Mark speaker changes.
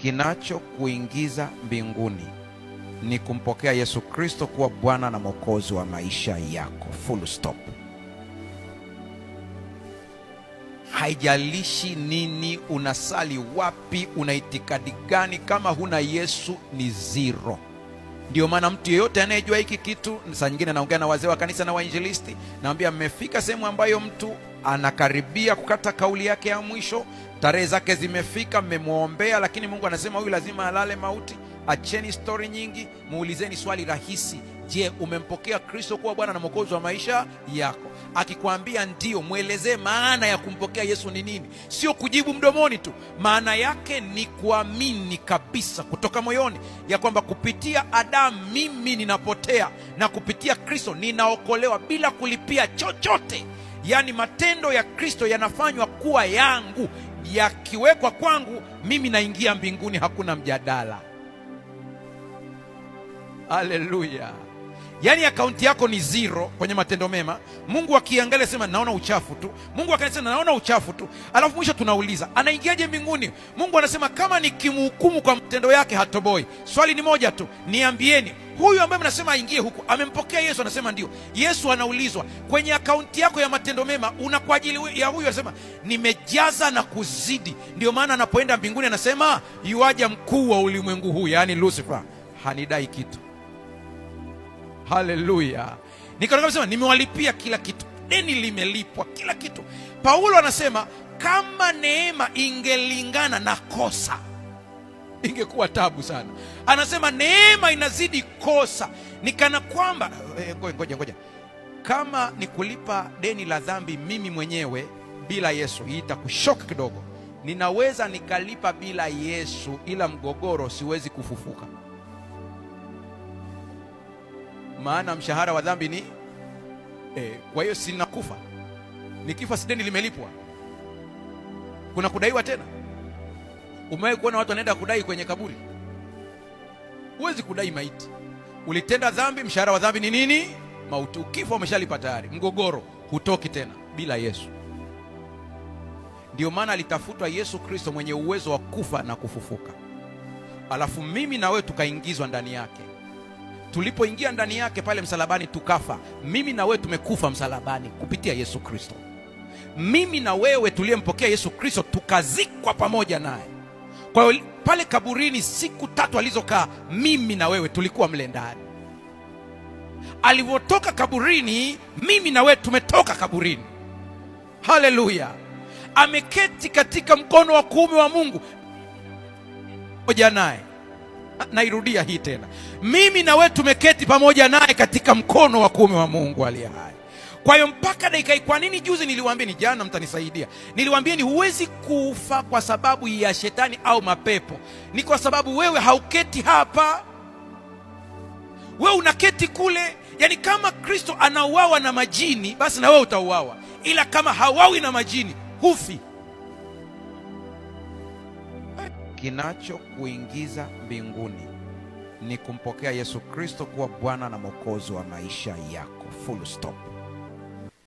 Speaker 1: Kinachokuingiza mbinguni ni kumpokea Yesu Kristo kuwa Bwana na Mwokozi wa maisha yako. Full stop. Haijalishi nini, unasali wapi, una itikadi gani, kama huna Yesu ni zero. Ndio maana mtu yeyote anayejua hiki kitu, saa nyingine naongea na wazee wa kanisa na wainjilisti, naambia mmefika sehemu ambayo mtu anakaribia kukata kauli yake ya mwisho, tarehe zake zimefika, mmemuombea, lakini Mungu anasema huyu lazima alale mauti. Acheni story nyingi, muulizeni swali rahisi. Je, umempokea Kristo kuwa Bwana na Mwokozi wa maisha yako? Akikwambia ndio, muelezee maana ya kumpokea Yesu ni nini. Sio kujibu mdomoni tu. Maana yake ni kuamini kabisa kutoka moyoni ya kwamba kupitia Adamu mimi ninapotea na kupitia Kristo ninaokolewa bila kulipia chochote. Yaani matendo ya Kristo yanafanywa kuwa yangu, yakiwekwa kwangu mimi naingia mbinguni, hakuna mjadala. Haleluya. Yaani akaunti yako ni zero kwenye matendo mema. Mungu akiangalia sema naona uchafu tu. Mungu akasema naona uchafu tu. Alafu mwisho tunauliza anaingiaje mbinguni? Mungu anasema kama nikimhukumu kwa matendo yake hatoboi. Swali ni moja tu, niambieni, huyu ambaye mnasema aingie huku amempokea Yesu? Anasema ndio. Yesu anaulizwa, kwenye akaunti yako ya matendo mema una kwa ajili ya huyu? Anasema nimejaza na kuzidi. Ndio maana anapoenda mbinguni anasema yuaja mkuu wa ulimwengu huu, yaani Lucifer, hanidai kitu. Haleluya. Nikaona nimewalipia kila kitu. Deni limelipwa, kila kitu. Paulo anasema kama neema ingelingana na kosa ingekuwa tabu sana. Anasema neema inazidi kosa. Nikana kwamba ngoja. Kama ni kulipa deni la dhambi mimi mwenyewe bila Yesu, hii itakushoka kidogo. Ninaweza nikalipa bila Yesu, ila mgogoro siwezi kufufuka. Maana mshahara wa dhambi ni kwa hiyo sinakufa. Nikifa si deni limelipwa. Kuna kudaiwa tena? Umewahi kuona watu wanaenda kudai kwenye kaburi? Huwezi kudai maiti. Ulitenda dhambi, mshahara wa dhambi ni nini? Mauti. Ukifa umeshalipa tayari. Mgogoro hutoki tena bila Yesu. Ndio maana alitafutwa Yesu Kristo mwenye uwezo wa kufa na kufufuka. Alafu mimi na wewe tukaingizwa ndani yake. Tulipoingia ndani yake pale msalabani tukafa. Mimi na wewe tumekufa msalabani kupitia Yesu Kristo. Mimi na wewe tuliyempokea Yesu Kristo tukazikwa pamoja naye. Kwa hiyo pale kaburini siku 3 alizokaa, mimi na wewe tulikuwa mle ndani. Alivotoka kaburini, mimi na wewe tumetoka kaburini. Haleluya. Ameketi katika mkono wa kuume wa Mungu pamoja naye. Nairudia hii tena. Mimi na wewe tumeketi pamoja naye katika mkono wa kuume wa Mungu aliye hai. Kwa hiyo mpaka dakika, kwa nini juzi niliwaambia, ni jana mtanisaidia, niliwaambia ni huwezi kufa kwa sababu ya shetani au mapepo. Ni kwa sababu wewe hauketi hapa. Wewe unaketi kule. Yaani kama Kristo anauawa na majini, basi na wewe utauawa. Ila kama hauawi na majini, hufi. Kinachokuingiza mbinguni ni kumpokea Yesu Kristo kuwa Bwana na Mwokozi wa maisha yako. Full stop.